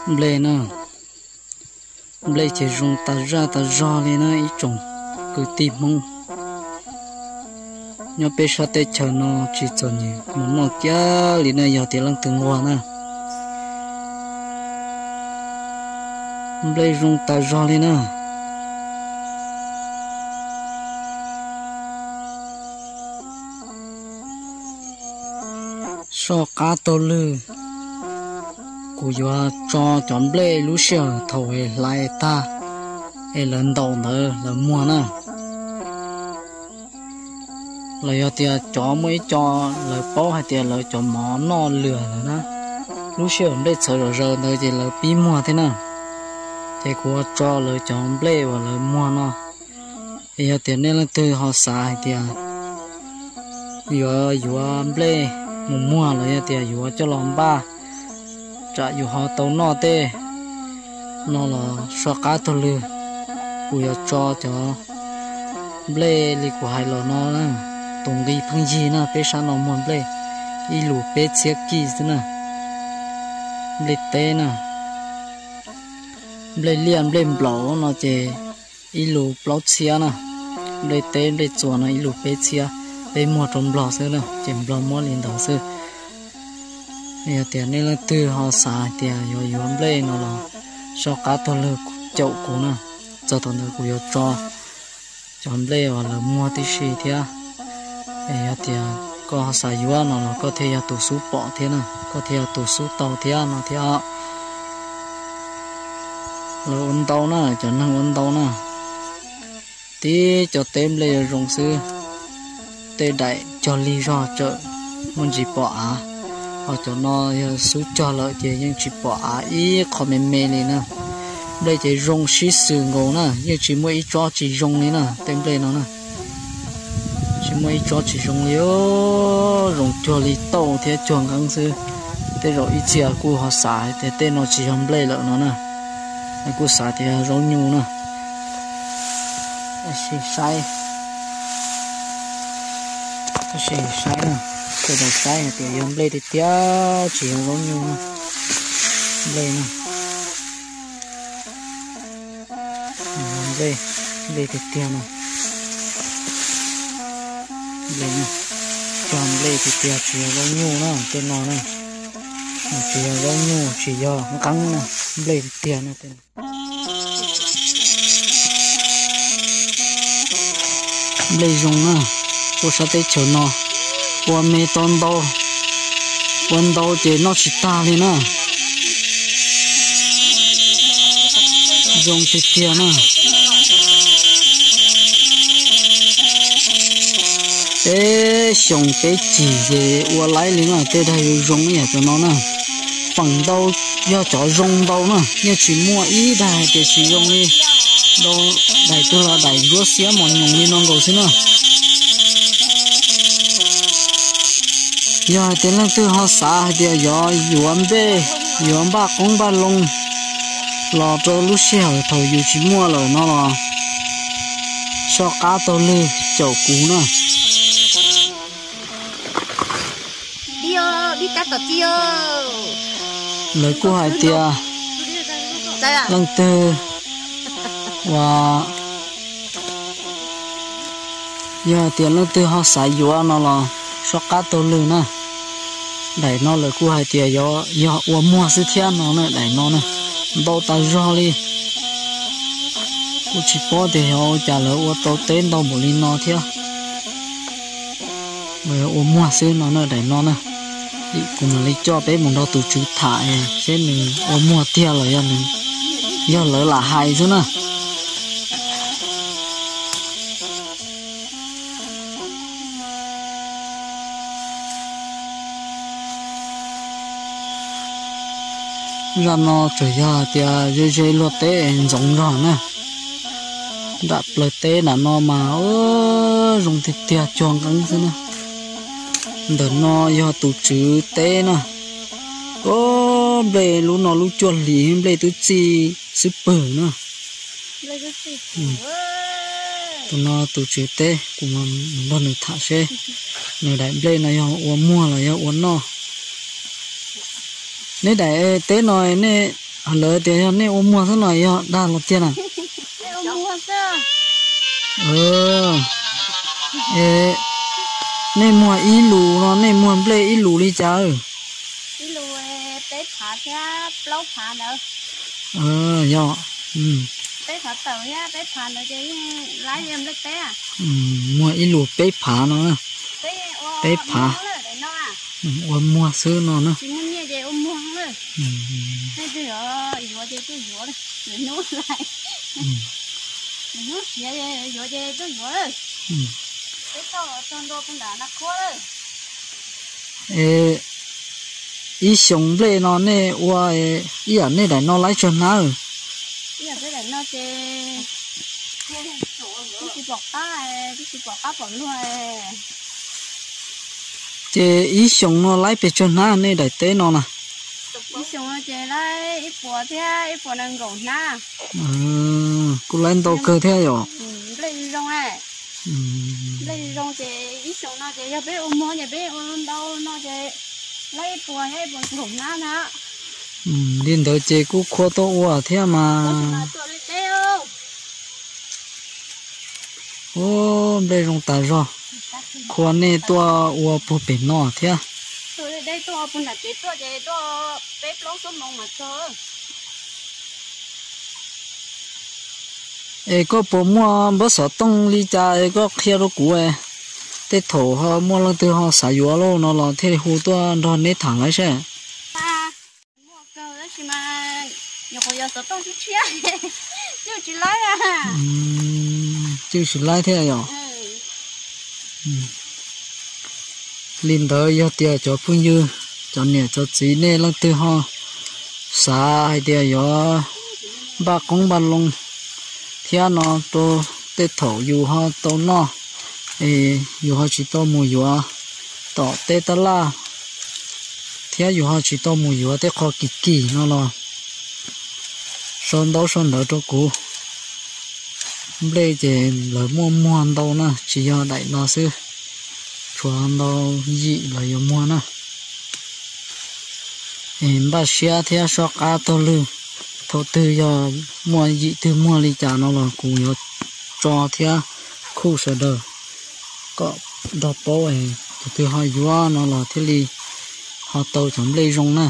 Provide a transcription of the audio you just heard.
Nplej na, nplej ces zoo tas zaj tas zog li na ib tsoom kwv tij Hmoob. Nyob peb sab teb chaws no tsis txom nyem mus noj kiag li na yog tias leej twg nquag na. Nplej zoo tas zog li na. Soj qab taug lw, kuv yuav tso cov nplej lub sij hawm thaum es hlais tag es lawv ntaus ntawd lawv muag na. Los yog tias cov muaj ib co lawv paub hais tias lawv cov mov noj lwam lawm na, lub sij hawm nplej txhawv zom zaws ntawd ces lawv pib muag thiab na. Ces kuv yuav tso lawv cov nplej uas lawv muag no. Es yog tias nej leej twg ho xav hais tias yuav yuav nplej mus muag los yog tias yuav coj los npaj tsam yus ho tau noj tej no los soj qab taug lw, kuv yuav tso cov nplej li kuv hais los no na. Tus nqi pheej yig na, peb sab no muag nplej ib lus peb txhiab kij xwb na. Nplej teb na, nplej liaj nplej nplaum no ces ib lus plaub txhiab na. Nplej teb nplej txuas no ib lus peb txhiab, peb muag rau Nplog xwb na, ces Nplog muab li ntawd xwb. Yog tias nej leej twg ho xav hais tias yuav yuav nplej no los soj qab taug lw caum kuv na, txog thaum ntawd kuv yuav tso cov nplej uas lawv muag tib si thiab. Es yog tias koj ho xav yuav no los koj thiaj yog tus xub pom thiab na, koj thiaj yog tus xub tau thiab no thiab. Lawv ua ntau na, cov neeg ua ntau na. Tib co teb nplej zoo xwb, tej daim cog lig zog tsawm muaj ntsis pom av, ho cov no yog xub cog lawm ces yeej tsis pom av ib qho me me li na. Nplej ces zoo sib xws nkaus na, yeej tsis muaj ib tsob tsis zoo li na, tej nplej no na. Tsis muaj ib tsob tsis zoo li, zoo cuag li tauj thiab cuag nqeeb xwb. Tej zaum ib txhia kuj ho xav tias tej no tsis yog nplej lawm no na, kuj xav tias yog zaub nyuj na. Tab sis saib, tab sis saib na, sawv daws saib hais tias yog nplej tiag tiag tsis yog zaub nyuj na. Nplej na, nplej, nplej tiag tiag na. Nplej, cog nplej tiag tiag tsis yog zaub nyuj na, tej no na. Tsis yog zaub nyuj tsis yog nqeeb na, nplej tiag tiag na. Nplej zoo na, tuaj sab teb chaws no ua me tau ntau, ua ntau ces noj tsis tag li na. Zoo tiag tiag na. Peb xyoo peb cim ces ua laib li na, tej dag yuav zoo ib yam cov no na. Feem ntau yog cov zoo ntau na, yeej tsis muaj ib daim hais tias tsis zoo li. Ntau daim twg los daim ntsuab xiab mos nyoos li no nkaus xwb na. Yog hais tias leej twg ho xav hais tias yuav yuav nplej, yuav npaj qoob npaj loo los rau lub sij hawm thaum yus tsis muaj lawm no los soj qab taug lw caum kuv na. Lawv kuj hais tias leej twg uas, yog hais tias leej twg ho xav yuav no los soj qab taug lw na. Daim no lawv kuj hais tias yog ua muag xwb thiab no na, daim no na, ntau tas zog li. Kuj tsis paub tias yog ua cas lawv ua tau teb ntau npaum li no thiab. Ua muag xwb no na, daim no na. Kuv mam li coj peb mus nrog tus tswv tham seb nws ua muag tiag los yog nws, yog lawv lam hais xwb na. Zaj no tsuas yog hais tias ze ze luag teb ntxoov nrog na. Nram plawv teb nram no mas zoo tiag tiag cuag nqeeb xwb na. Ntawm no yog tus tswv teb na. Ob, nplej lub no lub cuaj hlis nplej twb txi xwb pwg na. Tus no tus tswv teb kuv nrog nws tham seb nws daim nplej no yog ua muag los yog ua noj. Neb daim teb no nej, lawv tias yog nej ua muag xwb no yog dag los tiag na? Nej muag ib lus no nej muag nplej ib lus li cas? Yog, muag ib lus peb phav no, peb phav, ua muag xwb no na. Ib xyoos nplej no nej ua ib yam nej daim no laib tsawg hnab? Ces ib xyoos no laib pes tsawg hnab nej daim teb no na? Kuj laib ntau kawg thiab yom. Li ntawd ces kuj khuv tuaj ua thiab mas. Ub, nplej zoo tas zog. Khuv nej tuaj ua puag pem no thiab. Es koj puas muaj npawb xov tooj li cas es koj qhia rau kuv, tej thaum ho muaj leej twg ho xav yuav lauj no los thiaj li hu tuaj nrog neb tham lawm seb. Cwj tsis laib thiab yom. Li ntawd yog tias cov phooj ywg, cov niam cov txiv nej leej twg ho xav hais tias yuav npaj qoob npaj loo thiab no rau tej thaum yus ho tau noj, es yus ho tsis tau mus yuav tom teb tab laj, thiab yus ho tsis tau mus yuav tej qho kim kim no los sau ntaub sau ntawv rau kuv. Nplej ces lawv muaj muag ntau na, tsis yog daim no xwb, tshuav ntau yim los yuav muag na. Es npaj siab thiab soj qab taug lw, thaum twg yog muaj yim twg muag li cas no los kuv yuav tso thiab khuj sawv daws kom nrog paub, tus twg ho yuav no los thiaj li ho tau cov nplej zoo na.